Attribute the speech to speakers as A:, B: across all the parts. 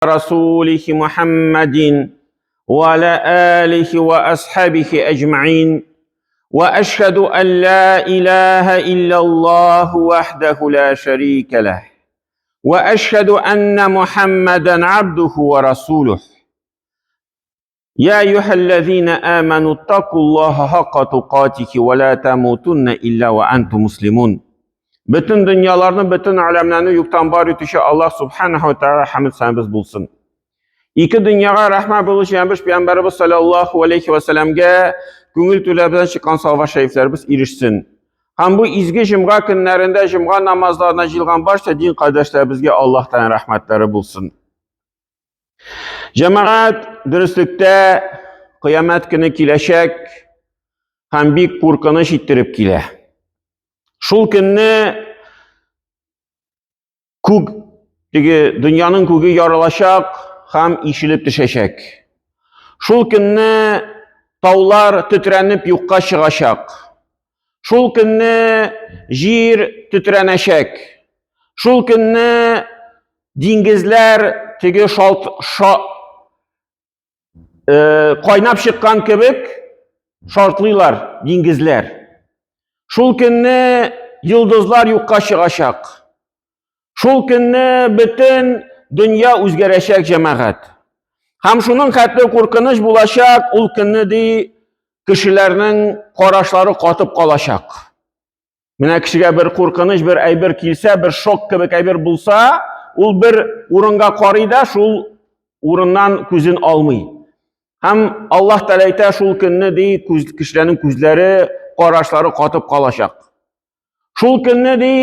A: رسوله محمد وعلى آله وأصحابه أجمعين وأشهد أن لا إله إلا الله وحده لا شريك له وأشهد أن محمدا عبده ورسوله يا أيها الذين آمنوا اتقوا الله حق تقاته ولا تموتن إلا وأنتم مسلمون Бөтен дөньяларны, бөтен аләмнәрне юктан бар итүче Аллаһ субханаһу ва тааля хәмд сәнбез булсын. Ике дөньяга рәхмәт булучы җәнбеш пәйгамбәребез саллаллаһу алейхи ва сәлламгә күңел түләребездән чыккан салават шәрифләребез ирешсен. Һәм бу изге җомга көннәрендә җомга намазларына җыелган барча дин кардәшләребезгә Аллаһтан рәхмәтләре булсын. Җәмәгать, дөреслектә кыямәт көне киләчәк һәм бик куркыныч иттереп килә. Шул көнне күк теге дөньяның күге ярылачак һәм ишелеп төшәчәк. Шул көнне таулар тетрәнеп юкка чыгачак. Шул көнне җир тетрәнәчәк. Шул көнне диңгезләр теге шалт ша, э, кайнап чыккан кебек шартлыйлар диңгезләр. Шул көнне йолдызлар юкка чыгачак. Шул көнне бөтен дөнья үзгәрәчәк җәмәгать. Һәм шуның хәтле куркыныч булачак, ул көнне ди кешеләрнең карашлары катып калачак. Менә кешегә бер куркыныч бер әйбер килсә, бер шок кебек әйбер булса, ул бер урынга карый да, шул урыннан күзен алмый. Һәм Аллаһ Тәгалә әйтә, шул көнне ди күз, кешеләрнең күзләре, карашлары катып калачак. Шул көнне ди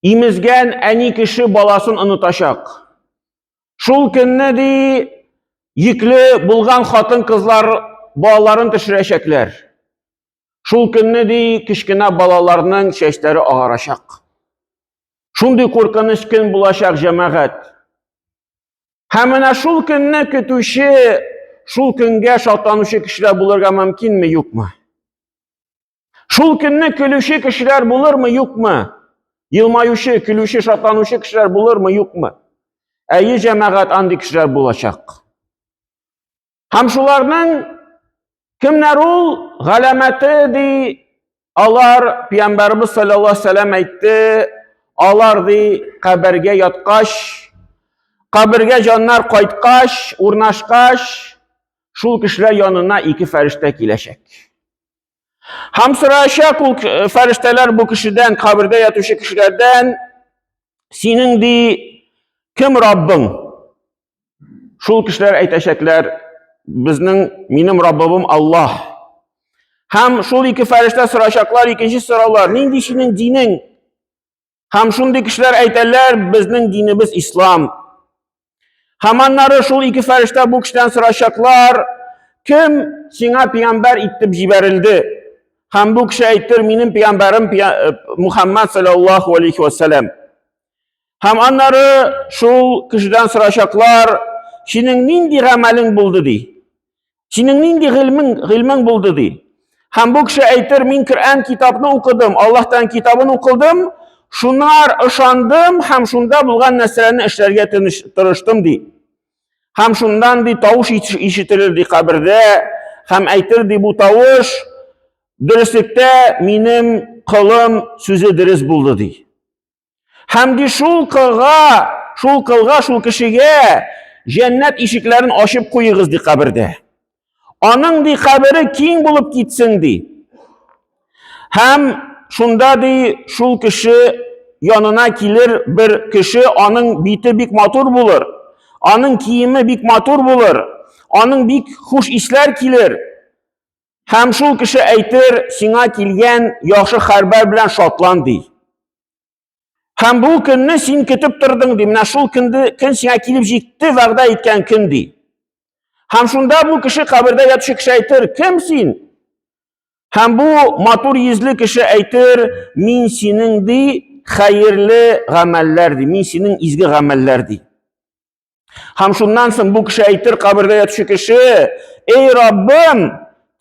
A: имезгән әни кеше баласын онытачак. Шул көнне ди йөкле булган хатын-кызлар балаларын төшерәчәкләр. Шул көнне ди кечкенә балаларның чәчләре агарачак. Шундый куркыныч көн булачак җәмәгать. Һәм менә шул көнне көтүче, шул көнгә шатланучы кешеләр булырга мөмкинме, юкмы? Шул көнне көлүче кешеләр булырмы, юкмы? Елмаючы, көлүче, шатланучы кешеләр булырмы, юкмы? Әйе, җәмәгать, андый кешеләр булачак. Һәм шуларның кемнәр ул? Галәмәте ди, алар Пәйгамбәрбез саллаллаһу алейһи вәсәлләм әйтте, алар ди кабергә яткач, кабергә җаннар кайткач, урнашкач, шул кешеләр янына ике фәрештә киләчәк. Һәм сораячак ул э, фәрештәләр бу кешедән, кабердә ятучы кешеләрдән, синең ди кем Раббың? Шул кешеләр әйтәчәкләр, безнең минем Раббым Аллаһ. Һәм шул ике фәрештә сорачаклар, икенче сораулар, нинди синең динең? Һәм шундый кешеләр әйтәләр, безнең динебез ислам. Һәм аннары шул ике фәрештә бу кешедән сорачаклар, кем сиңа пәйгамбәр итеп җибәрелде? Һәм бу кеше әйтер, минем пәйгамбәрем э, Мухаммад саллаллаху алейхи вассалам. Һәм аннары шул кешедән сорачаклар, синең нинди гамәлең булды ди? Синең нинди гыйльмең, гыйльмең булды ди. Һәм бу кеше әйтер, мин Коръән китапны укыдым, Аллаһтан китабын укыдым, шунар ышандым һәм шунда булган нәрсәләрне эшләргә тырыштым ди. Һәм шуннан ди тавыш ишетелер ди кабердә, һәм әйтер ди бу тавыш, дөреслектә минем кылым сүзе дөрес булды ди. Һәм ди шул кылга, шул кылга, шул кешегә җәннәт ишекләрен ачып куегыз ди кабердә. Аның ди кабере киң булып китсен ди. Һәм шунда ди шул кеше янына килер бер кеше, аның бите бик матур булыр, аның киеме бик матур булыр, аның бик хуш исләр килер. Һәм шул кеше әйтер, сиңа килгән яхшы хәбәр белән шатлан ди. Һәм бу көнне син көтеп тордың ди. Менә шул көнде көн сиңа килеп җитте, вәгъдә иткән көн ди. Һәм шунда бу кеше кабердә ятучы кеше әйтер, кем син? Һәм бу матур йөзле кеше әйтер, мин синең ди хәерле гамәлләр ди, мин синең изге гамәлләр ди. Һәм шуннан соң бу кеше әйтер, кабердә ятучы кеше, эй Раббым,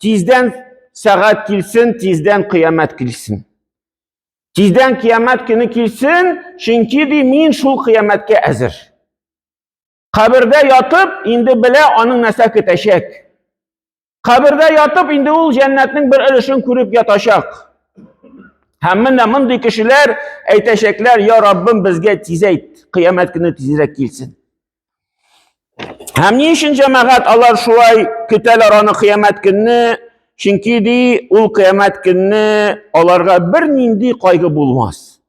A: тиздән сәгать килсен, тиздән кыямәт килсен. Тиздән кыямәт көне килсен, чөнки ди мин шул кыямәткә әзер. Кабердә ятып, инде белә аның нәрсә көтәчәк. Кабердә ятып, инде ул җәннәтнең бер өлешен күреп ятачак. Һәм менә мондый кешеләр әйтәчәкләр, я Раббым, безгә тиз әйт, кыямәт көне тизрәк килсен. Һәм ни өчен җәмәгать алар шулай көтәләр аны кыямәт көнне? Чөнки ди, ул кыямәт көнне аларга бернинди кайгы булмас.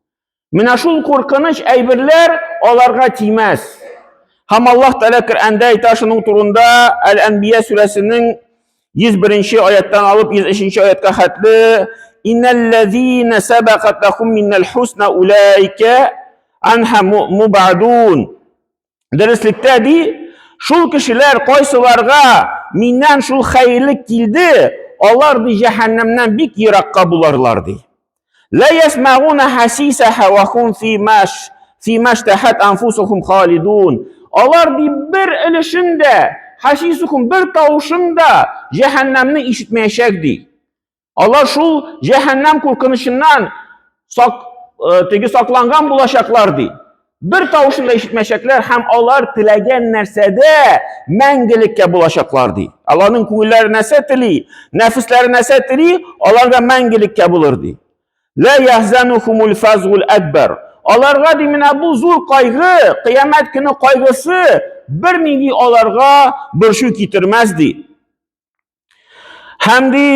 A: Менә шул куркыныч әйберләр аларга тимәс. Һәм Аллаһ Тәгалә Коръәндә әйтә шуның турында Әл-Әнбия сүрәсенең 101 аяттан алып 103 аятка хәтле Иннәлләзина сабақат лахум миннәл хусна улайка анха мубадун. Дөреслектә ди, шул кешеләр кайсыларга миннән шул хәерлек килде, алар ди җәһәннәмнән бик еракка буларлар ди. Ла ясмагуна хасисаха ва хум фи маш фи маштахат анфусухум халидун. Алар ди бер өлешен дә, хасисухум бер тавышын да җәһәннәмне ишетмәячәк ди. Алар шул җәһәннәм куркынычыннан сак, э, теге сакланган булачаклар ди. Бер тавышын да ишетмәячәкләр һәм алар теләгән нәрсәдә мәңгелеккә булачаклар ди. Аларның күңелләре нәрсә тели, нәфесләре нәрсә тели, аларга мәңгелеккә булыр ди. Ла яхзанухумул фазгул акбар. Аларга ди менә бу зур кайгы, кыямәт көне кайгысы бернинди аларга борчу китермәс ди. Һәм ди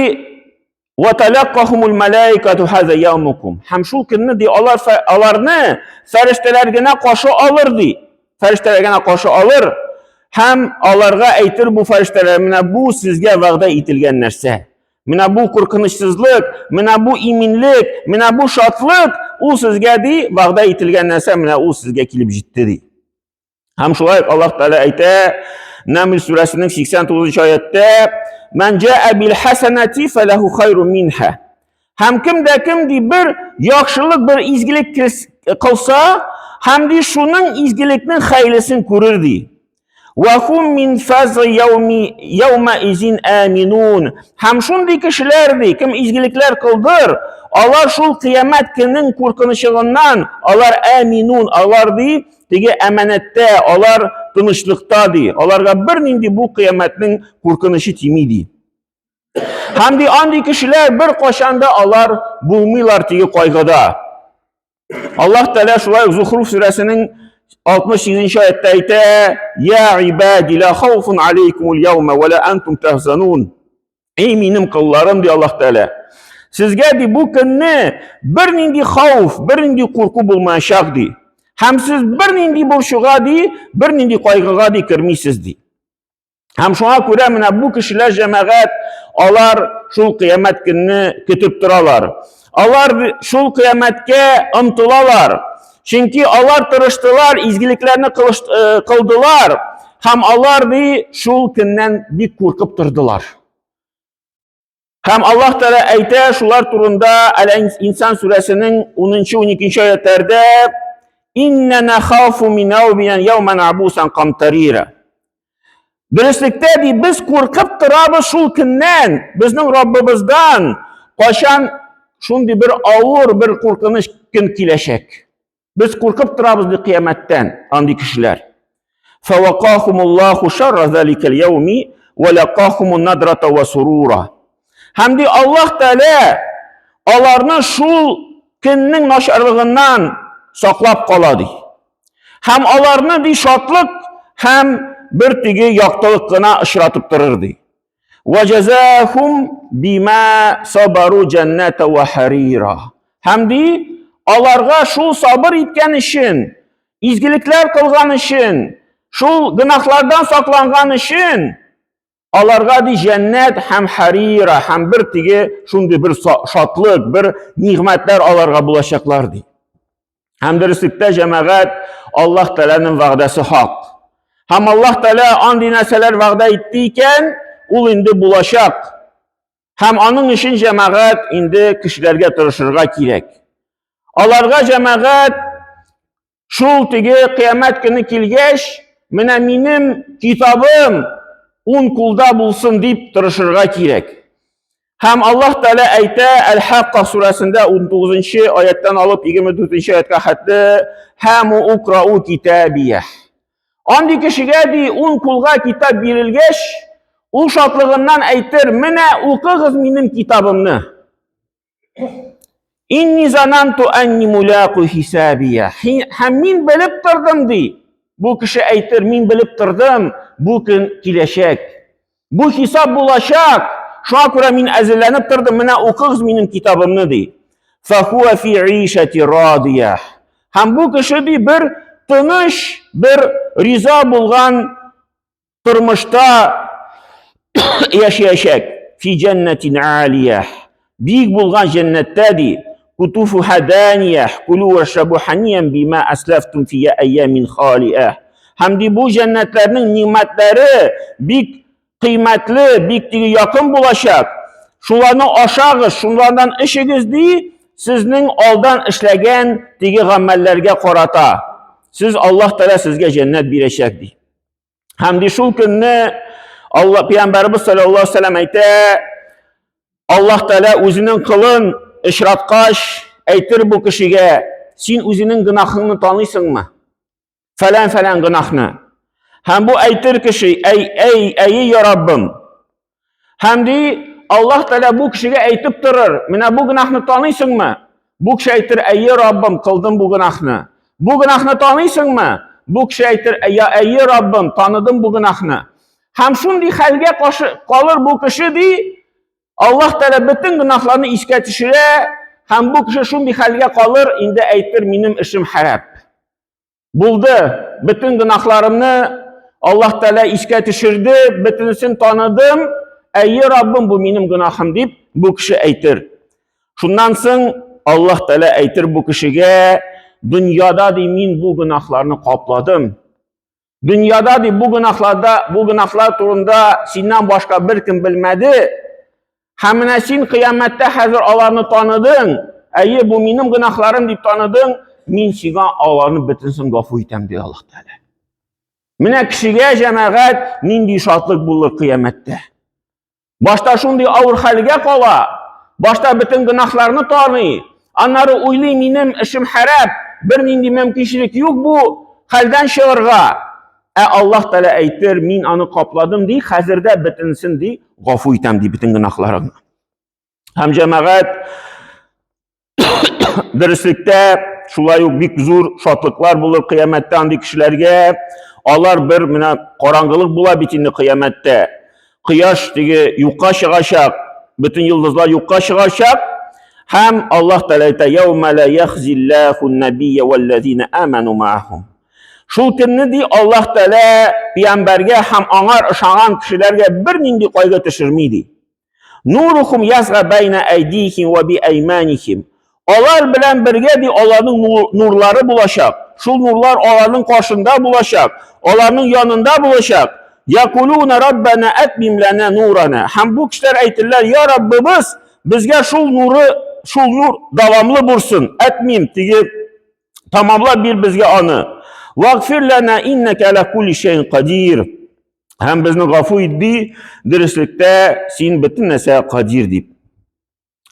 A: ва талаққахумул малаикату хаза яумукум. Һәм шул көнне ди алар аларны фәрештәләр генә каршы алыр ди. Фәрештәләр генә каршы алыр һәм аларга әйтер бу фәрештәләр менә бу сезгә вәгъдә ителгән нәрсә. Менә бу куркынычсызлык, менә бу иминлек, менә бу шатлык, ул сезгә ди вәгъдә ителгән нәрсә, менә ул сезгә килеп җитте ди. Һәм шулай ук Аллаһ Тәгалә әйтә, Нәмл сүрәсенең 89 аяттә, "Ман җаа бил хасанати фалаху хайрун минха." Һәм кем дә кем ди бер яхшылык, бер изгелек кылса, һәм ди шуның изгелекнең хәерлесен күрер ди. Ва хум мин фазы яуми яума изин аминун. Һәм шундый кешеләр ди, кем изгелекләр кылдыр, алар шул кыямәт көненең куркынычыгыннан, алар аминун, алар ди Теге әманәттә, алар тынычлыкта ди. Аларга бернинди бу кыямәтнең куркынычы тими ди. Һәм ди андый кешеләр бер кашан да алар булмыйлар теге кайгыда. Аллаһ Тәгалә шулай ук Зухруф сүрәсенең 68 аятта әйтә: "Я ибади ла хауфун алейкумул яума ва ла антум тахзанун". Эй минем колларым, ди Аллаһ Тәгалә. Сезгә ди бу көнне бернинди хауф, бернинди курку булмаячак ди. Һәм сез бернинди борчуга ди, бернинди кайгыга ди кермисез ди. Һәм шуңа күрә менә бу кешеләр җәмәгать, алар шул кыямәт көнне көтеп торалар. Алар шул кыямәткә омтылалар. Чөнки алар тырыштылар, изгелекләрне э, кылдылар һәм алар ди шул көннән бик куркып тордылар. Һәм Аллаһ Тәгалә әйтә шулар турында Әл-Инсан сүрәсенең 10-12 аятләрдә Инна нахафу мин яумин яуман абусан камтарира. Дөреслектә ди без куркып торабыз шул көннән, безнең Раббыбыздан, кайчан шундый бер авыр, бер куркыныч көн киләчәк. Без куркып торабыз ди кыямәттән, андый кешеләр. Фавакахумуллаху шарра заликал яуми ва лакахумун надрата ва сурура. Һәм ди Аллаһ Тәгалә аларны шул көннең начарлыгыннан саклап кала ди. Һәм аларны ди шатлык һәм бер теге яктылык кына очратып торыр ди. Ва җәзахум бима сабару җәннәта ва харира. Һәм ди аларга шул сабыр иткән өчен, изгелекләр кылган өчен, шул гөнаһлардан сакланган өчен Аларга ди җәннәт һәм харира һәм бер теге шундый бер шатлык, бер нигъмәтләр аларга булачаклар ди. Һәм дөреслектә җәмәгать Аллаһ Тәгаләнең вәгъдәсе хак. Һәм Аллаһ Тәгалә андый нәрсәләр вәгъдә итте икән, ул инде булачак. Һәм аның өчен җәмәгать инде кешеләргә тырышырга кирәк. Аларга җәмәгать Шул теге кыямәт көне килгәч, менә минем китабым ун кулда булсын дип тырышырга кирәк. Һәм Аллаһ Тәгалә әйтә Әл-Хакка сүрәсендә 19 аяттан алып 24 аятка хәтле һәм украу китабия. Андый кешегә ди, ун кулга китап бирелгәч, ул шатлыгыннан әйтер, менә укыгыз минем китабымны. Инни зананту анни муляку хисабия. Һәм мин белеп тордым ди. Бу кеше әйтер, мин белеп тордым, бу көн киләчәк. Бу хисап булачак. Шуңа күрә мин әзерләнеп тордым, менә укыгыз минем китабымны ди. Фахуа фи ишати радия. Һәм бу кеше ди бер тыныч, бер риза булган тормышта яшәячәк. Фи җәннәтин алия. Бик булган җәннәттә ди. Кутуфуха дания, кулу вашрабу ханиян бима аслафтум фи айямин халия. Һәм ди бу җәннәтләрнең нимәтләре бик кыйммәтле, бик теге якын булачак. Шуларны ашагыз, шулардан эчегез ди, сезнең алдан эшләгән теге гамәлләргә карата. Сез Аллаһ Тәгалә сезгә җәннәт бирәчәк ди. Һәм ди шул көнне Алла Пәйгамбәрбез саллаллаһу алейһи вәсәлләм әйтә, Аллаһ Тәгалә үзенең кылын очраткач, әйтер бу кешегә, син үзенең гөнаһыңны таныйсыңмы? Фәлән-фәлән гөнаһны. Һәм бу әйтер кеше, әй, әй, әй, я Раббым. Һәм ди, Аллаһ Тәгалә бу кешегә әйтеп торыр, менә бу гөнаһны таныйсыңмы? Бу кеше әйтер, әйе, Раббым, кылдым бу гөнаһны. Бу гөнаһны таныйсыңмы? Бу кеше әйтер, әйе, әйе, Раббым, таныдым бу гөнаһны. Һәм шундый хәлгә калыр бу кеше ди, Аллаһ Тәгалә бөтен гөнаһларны искә төшерә, һәм бу кеше шундый хәлгә калыр, инде әйтер, минем эшем хәрәп. Булды, бөтен гөнаһларымны Аллаһ Тәгалә искә төшерде, бөтенесен таныдым. Әйе, Раббым, бу минем гөнаһым дип бу кеше әйтер. Шуннан соң Аллаһ Тәгалә әйтер бу кешегә, дөньяда ди мин бу гөнаһларны капладым. Дөньяда ди бу гөнаһларда, бу гөнаһлар турында синнән башка беркем белмәде. Һәм менә син кыямәттә хәзер аларны таныдың. Әйе, бу минем гөнаһларым дип таныдың. Мин сиңа аларны бөтенесен гафу итәм, ди Аллаһ Тәгалә. Менә кешегә җәмәгать нинди шатлык булыр кыямәттә. Башта шундый авыр хәлгә кала, башта бөтен гөнаһларны таный, аннары уйлый, минем эшем хәрәп, бернинди мөмкинчелек юк бу хәлдән чыгарга. Ә Аллаһ Тәгалә әйтер, мин аны капладым ди, хәзер дә бөтенесен ди, гафу итәм ди бөтен гөнаһларыңны. Һәм җәмәгать дөреслектә шулай ук бик зур шатлыклар булыр кыямәттә андый кешеләргә. Алар бер менә караңгылык була бит инде кыямәттә. Кояш теге юкка чыгачак, бөтен йолдызлар юкка чыгачак. Һәм Аллаһ Тәгалә әйтә: "Яума ла яхзиллаху набийя валлазина аману мааху". Шул көнне ди Аллаһ Тәгалә пәйгамбәргә һәм аңар ышанган кешеләргә бернинди кайгы төшерми ди. Нурухум язга байна айдихим ва би айманихим. Алар белән бергә ди аларның нурлары булачак. Шул нурлар аларның каршында булачак, аларның янында булачак. Якулуна раббана атмим лана нурана. Һәм бу кешеләр әйтерләр, я Раббыбыз, безгә шул нуры, шул нур дәвамлы булсын. Атмим теге тамамлап бир безгә аны. Вагфир лана иннәкә аля кулли шәйин кадир. Һәм безне гафу ит ди, дөреслектә син бөтен нәрсәгә кадир дип.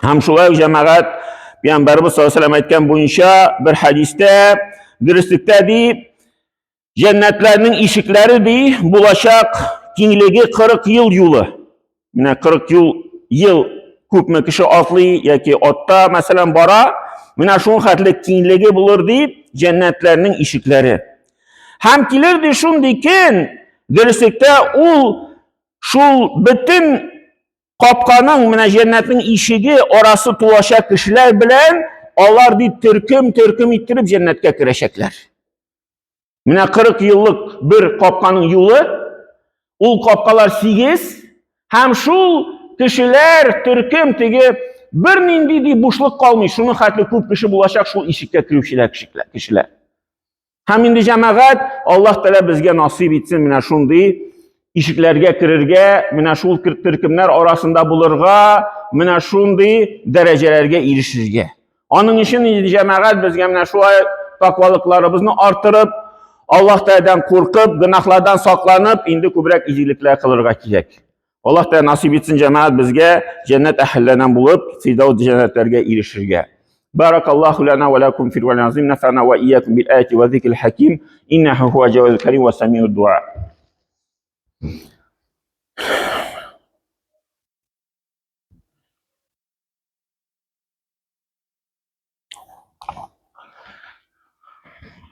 A: Һәм шулай ук җәмәгать Пәйгамбәрбез саллаллаһу алейһи әйткән буенча бер хәдистә дөреслектә ди, җәннәтләрнең ишекләре ди булачак киңлеге 40 ел юлы. Менә 40 юл ел күпме кеше атлый яки атта, мәсәлән, бара, менә шул хәтле киңлеге булыр ди җәннәтләрнең ишекләре. Һәм килер ди шундый көн, дөреслектә ул шул бөтен капканың, менә җәннәтнең ишеге арасы тулачак кешеләр белән алар ди төркем-төркем иттереп җәннәткә керәчәкләр. Менә 40 еллык бер капканың юлы, ул капкалар 8, һәм шул кешеләр төркем теге бернинди ди бушлык калмый, шуның хәтле күп кеше булачак шул ишеккә керүчеләр кешеләр. Һәм инде җәмәгать, Аллаһ Тәгалә безгә насыйп итсен менә шундый ишекләргә керергә, менә шул төркемнәр арасында булырга, менә шундый дәрәҗәләргә ирешергә. Аның өчен инде җәмәгать безгә менә шулай таквалыкларыбызны арттырып, Аллаһ Тәгаләдән куркып, гөнаһлардан сакланып, инде күбрәк изгелекләр кылырга кирәк. Аллаһ Тәгалә насыйп итсен җәмәгать безгә җәннәт әһелләреннән булып, фирдәүс җәннәтләргә ирешергә. بارك الله لنا ولكم في الوعي العظيم نفعنا وإياكم بالآية والذكر الحكيم إنه هو جواد الكريم وسميع الدعاء.